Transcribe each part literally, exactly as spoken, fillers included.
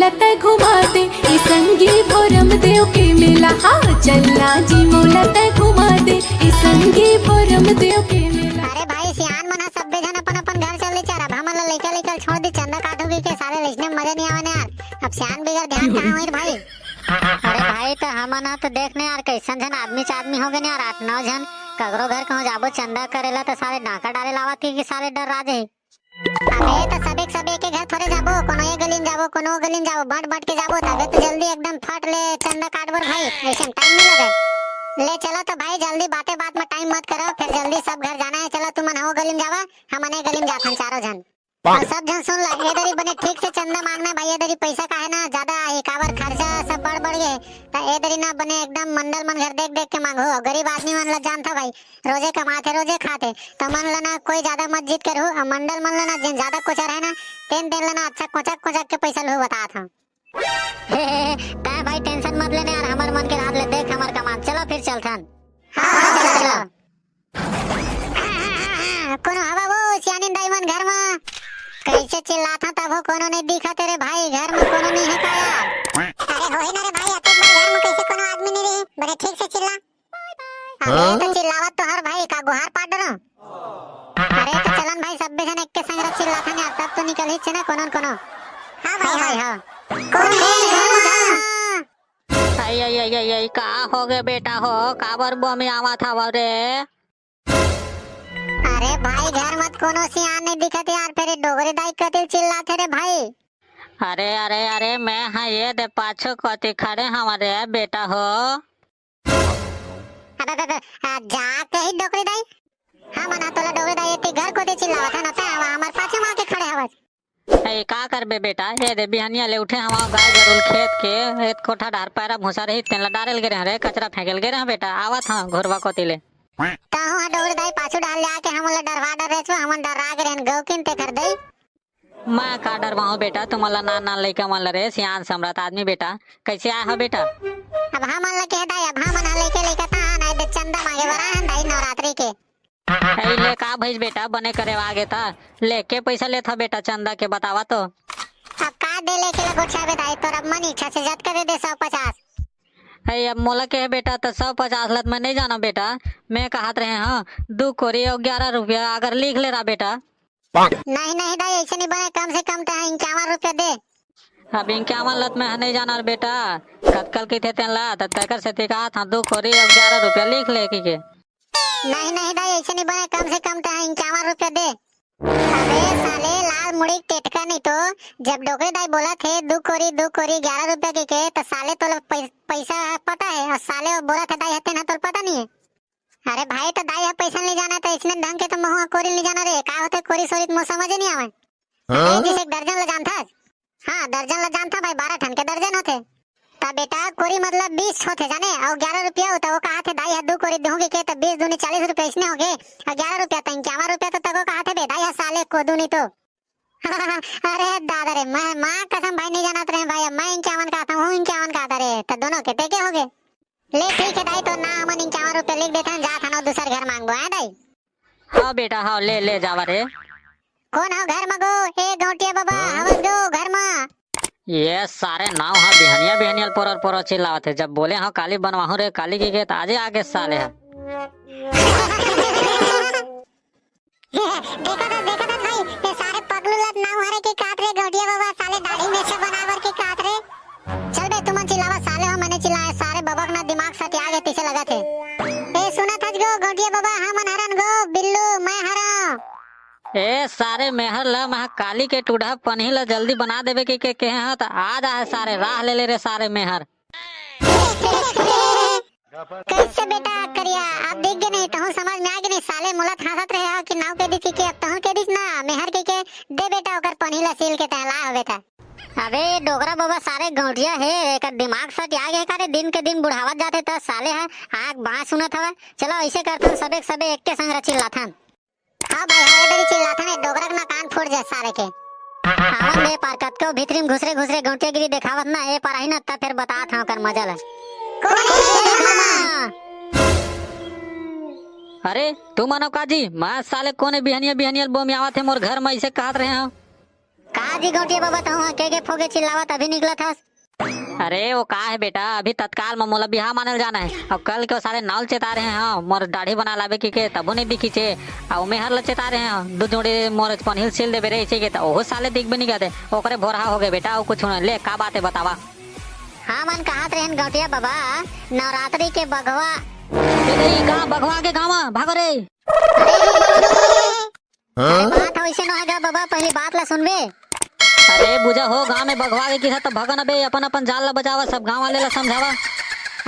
लत घुमा दे, ए संगी भोरम देव के मेला। हाँ, चलना जी मोला त घुमा दे, ए संगी भोरम देव के मेला। अरे भाई, सियान मन ह सब्बे झन अपन अपन घर चल दे यार। अब हमन ला लइका लइका छोड़ दे, चंदा काटू के साले लइसने मजा नहीं आवे ना यार। अब सियान बिगर ध्यान कहाँ होई रे भाई? अरे भाई, त हमन ह तो देख ने यार, कैसन झन आदमी च आदमी हो गए यार, आठ नौ झन। ककरो घर कहूँ जाबो चंदा करेला त साले डांका डारे लावत के, के साले डर राज है। अबे, त सबे के सबे एके घर थोड़े जाबो, कोनो ये गली में जाबो, कोनो वो गली में जाबो, बंट बंट के जाबो, तबे तो जल्दी एकदम फट ले चंदा काटबो रे भाई, ऐसे में टाइम नहीं लगे। ले चलो तो भाई, जल्दी बाते बात में टाइम मत करो, फिर जल्दी सब घर जाना है। चलो तुमन हो गली में जावा, हमन ये गली में जाथन चारों झन। और सब झन सुन ला, ए दरी बने ठीक से चंदा मांगना भाई, ए दरी पैसा का है ना ज्यादा है, काबर खर्चा सब बढ़ बढ़ गए, त ए दरी ना बने एकदम मंडल मन घर देख देख के मांगो, गरीब आदमी मन ला जानथा भाई, रोजे कमाथे, रोजे खाथे, त मन ला ना कोई ज्यादा मत जिद करहु, अउ मंडल मन ला ना जेन ज्यादा कोचर है ना, तेन तेन ला ना अच्छा कोचक कोचक के पैसा लहू बतात हूँ। हे, हे, हे, तैं भाई टेंशन मत लेने यार, हमर मन के रात ले देख हमर कमाल। चलो फिर चलथन। हाँ, हाँ, चलो, चलो। कोनो हवा वो सियानिन दाई मन घर म? कैसे चिल्लाथा तभो कोनो नहीं दिखत रे भाई, घर म कोनो नहीं है का यार? अरे होही ना रे भाई, अतेक बड़ घर म कैसे कोनो आदमी नहीं रही? बने ठीक से चिल्ला। अरे तो चिल्लावत तो हर भाई, का गुहार पाट डरो? अरे तो चलन भाई, सब्बे झन एक के संग रह चिल्लाथन यार, तब तो निकल ही छे ना कोनो न कोनो। हाँ भाई, हाँ भाई, हाँ। हाँ। कौन है घर में? आई, आई, आई, आई, आई, का हो गए बेटा हो, काबर बम आवत हवा रे? अरे भाई, घर मत कोनो सियान नहीं दिखत यार, फिर डोगरी दाई कतिल चिल्लाथे रे भाई। अरे, अरे, अरे, मैं हाँ ये दे पाछू कोती खड़े हवा रे बेटा हो। अबे, अबे, अबे, आ, जा कही डोगरी दाई। हाँ मना तोला डोगरी दाई, एती घर कोती चिल्लावत है ना, तै हवा हमर पाछू मार के खड़े हवस। ए, का करबे बेटा, ए दे बिहनिया ले उठे हवा गाय गरुल खेत के, एत कोठा डार पैरा भूसा रही, तेन ला डारेल गे रहे रे, कचरा फेंकेल गे रहे बेटा, आवत हाँ घुरवा कोती ले। तहूँ ह डोगरी दाई पाछू डाल ले आके हमन ला डरवा डर रहे छो, हमन डरा गे रहन गौकिन तेखर दई। मैं का डरवाहूँ बेटा, तुमन ला नान नान लइका मन ला रे, सियान समरत आदमी बेटा, कैसे आए हो बेटा? अब हमन ला कह दाई, अब हमन ह लइके लइका ता ना दे चंदा मांगे बर आए हन दाई नवरात्रि के। ए, ले का भइस बेटा, बने करे आगे ता, ले के पैसा लेत हो बेटा चंदा के, बतावा तो। अब का दे लेके ला गोठिया बे दाई, तोर अब मन इच्छा से जतका दे दे, सौ पचास। ए, अब मोला के बेटा, त सौ पचास लत मैं नहीं जाना बेटा, मैं कहत रहे हाँ, दू कोरी और ग्यारह रुपया अगर लिख ले रहा बेटा। नहीं, नहीं दाई, ऐसे नहीं बने, कम से कम तैं इक्यावन रुपया दे। अब इक्यावन लत मैं ह नहीं जाना रे बेटा, कतकल कहिथे तेन ला, त तेकर सेती कहत हाँ, दू कोरी अब ग्यारह रुपया लिख ले कहिके। नहीं, नहीं दाई, ऐसे नहीं बने, कम से कम तैं इक्यावन रुपया दे। अबे साले लाल मुड़ी के टेटका नहीं तो, जब डोकरी दाई बोलत हे दू कोरी, दू कोरी ग्यारह रुपया कहिके, त साले तोला पै-, पैसा ह पता है, और साले वो बोलत हे दाई हते ना तोला पता नहीं है। अरे भाई, त दाई ह पैसा नहीं जाना, त इसने ढंग के त महुआ कोरी नहीं जाना रे, का होते कोरी सोरी त मोर समझ नहीं आवे। हाँ? ए, जैसे एक दर्जन ला जानथस? हाँ, दर्जन ला जानथा भाई, बारह ठन के दर्जन होथे। त बेटा, कोरी मतलब बीस होथे जाने, अउ ग्यारह रुपया होता, वो कहा थे दाई ह दू कोरी दूंगी के, त बीस दूनी चालीस रुपया इसने हो गए, अउ ग्यारह रुपया त इक्यावन रुपया तो तको कहा थे बे, दाई ह साले को दूनी तो। अरे दादा रे, मैं माँ कसम भाई नहीं जानत रहे भाई, मैं इक्यावन कहा था, हूँ इक्यावन कहा था रे, त दोनों के तेके हो गए। ले ठीक है दाई, तो ना हमन इक्यावन रुपया लिख देथन, जात हन दूसर घर मांगबो, हैं दाई? हाँ बेटा, हाँ, ले, ले जावा रे। कौन हो घर म गो? ए गौंटिया बाबा, हवस गो घर म? ये सारे नाव हा बिहनिया बिहनिया ल पोरर पोरर चिल्लावत हे। जब बोले हाँ काली बनवाहूँ रे काली कहिके, त आजे आगे साले हा। देखा था, देखा था भाई, ये सारे पगलू लत नाव हरे के कात रे गौंटिया बाबा, साले दाढ़ी मेछा बनावर के कात रे। चल बे, तुमन चिल्लावा साले हो, मैंने चिल्लाया, सारे बबक ना दिमाग सटिया गे तइसे लगत हे। ए, सुनत हस गो, गौंटिया बाबा, हमन हरन गो, बिल्लू, मैं हरं। ए, सारे मेहर ल महाकाली के टूढ़ा पनही ल जल्दी बना देबे के, के, केहे ह, त आ जा हे सारे, राह ले ले रे सारे मेहर। कैसे बेटा करिया, आप दिख गे नहीं, तहूँ समझ में आ गे नहीं, साले मोला थासत रहे हो कि नाव के दिखी के, अब तहूँ के दिस ना, मेहर के, के दे बेटा ओकर पनही ल सील के तहला होबे त। अबे डोकरा बाबा सारे गौंटिया हे, एकर दिमाग सटिया गे का रे, दिन के दिन बुढ़ावत जाथे त साले ह आँख बाँय सुनत हवय। चलो अइसे करथन, सबे के सबे एके संग चिल्लाथन। हाँ भाई, हाँ, ए दरी चिल्लाथन, ए डोकरा के ना कान फूट जाए सारे के। आवन बे पार, कतको भीतरी में घुसरे घुसरे गौंटियागिरी देखावत ना, ए पार आही ना, त फेर बतात हंव ओकर मजा ल। कौन हे? अरे, तुमन हो का जी? मैं साले कोने बिहनिया बिहनिया ल बोमियावत हे मोर घर म, अइसे कहत रहे हंव। का जी गौंटिया बाबा, तहूं ह के के फोगे चिल्लावत अभी निकलत हस? अरे वो का हे बेटा, अभी तत्काल म मोला बिहाव माने ल जाना हे। अब कल के वो साले नाव ल चेता रहे हे, हाँ, मोर दाढ़ी बना लाबे कहिके, तभो नइ दिखिस हे। अउ मेहर ल चेता रहे हे, दू जोड़ी मोर पनही ल सिल देबे रे अइसे के, त ओहू साले दिखबे नइ करत हे। ओकरे भोरहा होगे बेटा, अउ कुछू नइ। ले, का बात हे बतावा? हमन कहत रहेन गौंटिया बाबा, नवरात्रि के बघवा। ए दई, का बघवा के गाँव म? भागो रे। अरे, अरे, बात ह वइसे नोहे गा बाबा, पहिली बात ला सुनबे। अरे बुझा हो, गाँव में बघवा के किस्सा त भगन अबे, अपन अपन जान ला बचावा, सब गाँव वाले ला समझावा।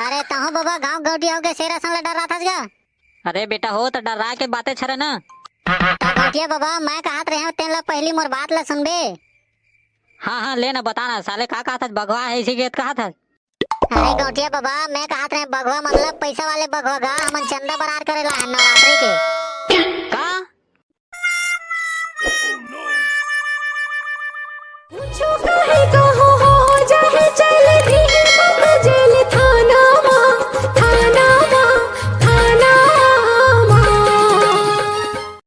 अरे तहूं बाबा गाँव गौंटिया होके शेर असन ला डर्राथस गा। अरे बेटा हो, त डर्राय के बाते हरे ना। त गौंटिया बाबा, मैं कहत रहेंव, तेन ला पहिली मोर बात ला सुनबे। हाँ हाँ, ले ना, बता ना, साले का कहत हस, बघवा हे अइसे के कहत हस? अरे गौंटिया बाबा, मैं कहत रहेंव बघवा मतलब पइसा वाले बघवा गा, हमन चंदा बरार करे ला हन नवरात्रि के।